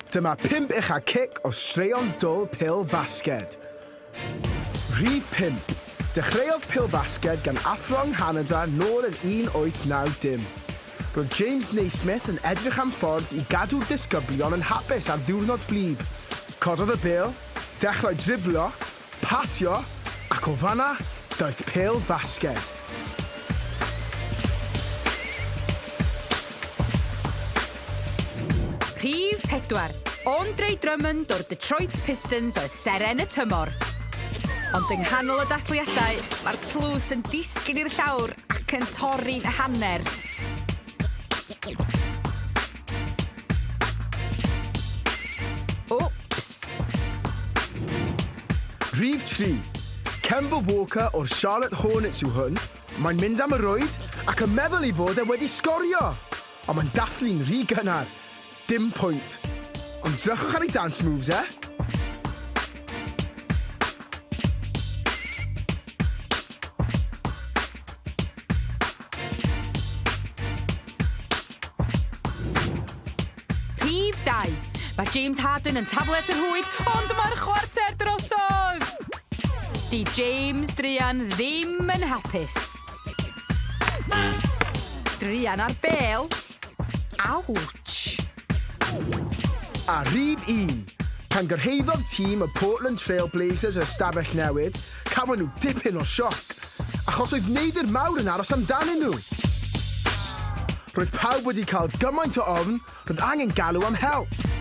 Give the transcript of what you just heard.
Dyma pump ucha cic o straeon dwl pêl-fasged. Rhif 5. Dechreuodd pêl-fasged gan athro yng Nghanada nôl yn 1890. Roedd James Naismith yn edrych am ffordd i gadw'r disgyblion yn hapus ar ddiwrnod gwlyb. Cododd y bêl, dechrau driblo, pasio, ac o fan'na, daeth pêl-fasged. Rhif 4. Andre Drummond o'r Detroit Pistons oedd seren y tymor. Ond yng nghanol y dathliadau, mae'r tlws yn disgyn i'r llawr ac yn torri'n hanner. Wps! Rhif 3. Kemba Walker o'r Charlotte Hornets yw hwn. Mae'n mynd am y rwyd ac yn meddwl ei fod e wedi sgorio! Ond mae'n dathlu'n rhy gynnar. Dim pwynt. Ond drychwch ar ei dance moves e! Rhif 2. Mae James Harden yn taflu at y rhwyd, ond mae'r chwarter drosodd! Di James druan ddim yn hapus. Druan ar bêl. Ouch! A rhif 1. Pan gyrhaeddodd tîm y Portland Trail Blazers yr ystafell newid, cafon nhw dipyn o sioc, achos oedd neidr mawr yn aros amdanyn nhw! Roedd pawb wedi cael gymaint o ofn, roedd angen galw am help!